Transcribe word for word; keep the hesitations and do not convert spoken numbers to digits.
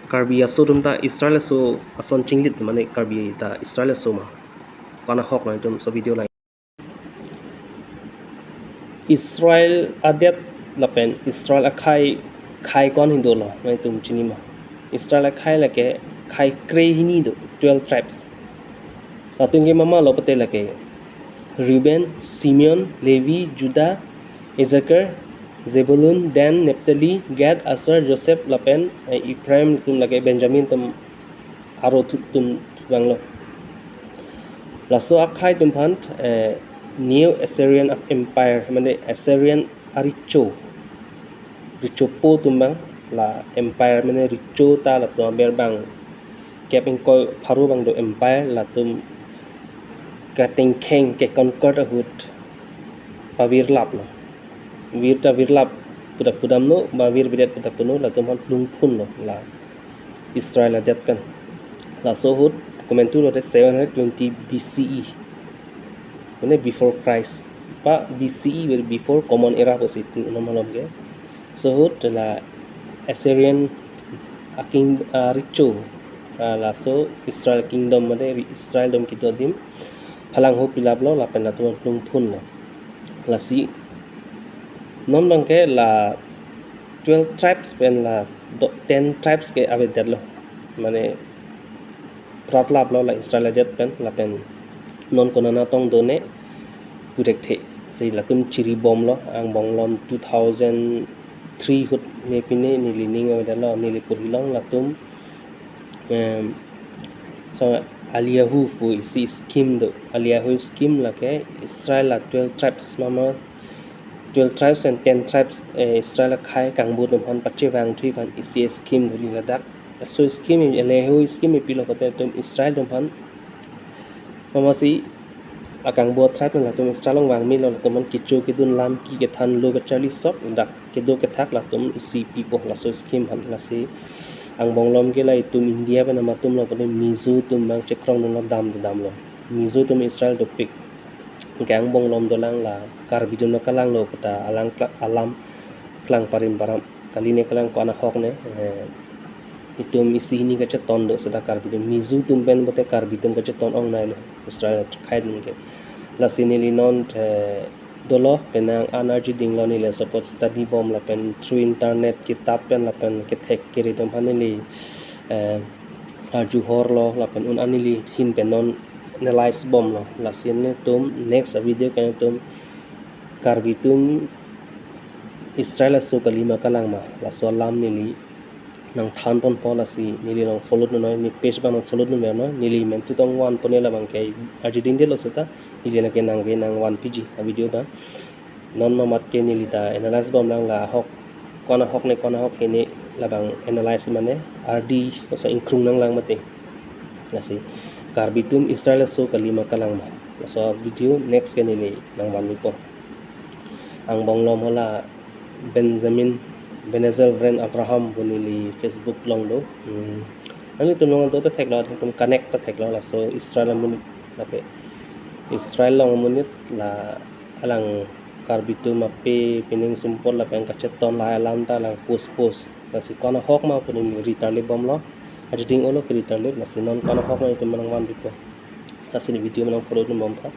Karbi aso atum ta Israel aso ason chinglit mane Karbi ta Israel aso ma? Ko-an ahok nangtum laso video lang. Israel adet lapen Israel akhai, khai ko-an hini dolo nangtum chini ma? Israel akhai lake khai krehini do, twelve tribes. Latum ke mama lo pute lake Reuben, Simeon, Levi, Judah, Issachar, Zebulun, Dan, Naphtali, Gad, Asher, Joseph lapen, eh, Ephraim atum lake Benjamin atum aro thu-, atum thu abang lo. Laso akhai atum aphan, eh, Neo Assyrian Empire, mane Assyrian arecho, rechopo atum abang, la empire mane recho ta latum aber abang kep ingkoi pharo abang do empire, latum katengkheng ke conquer ahut pavirlap lo. Vir ta virlap pu ta pudamno, ba virvedet pu ta puno, latum aphan plungphun lo la Israel adet pen. Laso ahut komantu lote seven hundred twenty B C E, mane before Christ, ba B C E, very before Common Era pusi pu non malom ke. Laso ahut la Assyrian a king, a recho, a laso Israel kingdom mane Israel atum kedo adim phalang ho pilap lo lapen latum plungphun lo. Lasi non abang ke la twelve tribes pen la do ten tribes ke avedet lo, mane pratlap lo la Israel adet pen, lapen non konat tong done pu thekthe. Si latum chiri bom lo, angbong lom two thousand three ahut ne pine neli ning avedet lo, neli purhi long latum, em, so Eliyahu pu isi scheme do, Eliyahu scheme lake Israel la twelve tribes mama, twelve tribes and ten tribes, eh, Israel akhai kangbo atum aphan pachevang thuji aphan isi scheme do, ladak laso scheme, Eliyahu scheme pilo pute latum Israel atum aphan mama si akangbo a-tribe pen latum Israel along vang melo, latum aphan kecho kedun, lam ke kethan, lo kacharli sok, dak kedo kethak latum isi pipo laso scheme aphan. Lasi angbong lom ke la itum India pen amat atum lo pute Mizo atum abang chekrong dun lo, dam dam lo. Mizo atum Israel dopik. Anke angbong lom dolang, la Karbi atum nangkalang lo pu ta alang kla-, alam klang parim param. Kali ne kalang ko-an ahok ne, eh, itum isi hini kacheton do seta Karbi atum. Mizo atum pen pute Karbi atum kacheton ong nai lo Israel akhai atum ke. Lasi neli non, eh, dolo penang an arjuding lo, neli support study bom lapen through internet, kitap pen lapen kethek kere atum aphan neli, eh, arju hor lo lapen un an neli ahin pen non analyze bom lo. Lasi nelitum next video ke nelitum Karbi atum Israel aso kali ma kalang ma, laso alam neli nangthan ponpo. Lasi neli nang follow dun noi, ne page abang nang follow dun noi, neli men tu tong van pone labang ke arjuding det lo seta neli lake nangve nang van piji a-video abang. Non mamat ke neli ta analyze bom lang, la ahok, ko-an ahok ne ko-an ahok hini labang analyze mane ardi kosa ingkrung nanglang mate. Lasi Karbi atum Israel aso kali ma kalang ma, laso video next ke neli nang van mipo. Angbong lom hala Benjamin Benezel Vren Avraham pu neli Facebook along do. Hmm. Nanglitum along do ta theklo, nanglitum connect ta theklo, laso Israel amonit lake. Israel along amonit la alang Karbi atum ape pining sumpot lapen kacheton lahai alam ta alang post post. Lasi ko-an ahok ma pu neli return le bom lo. Arjuding olo ke return le, lasi non ko-an ahok ma itum nang van pipo. Lasi ne video nang follow dun bom tha.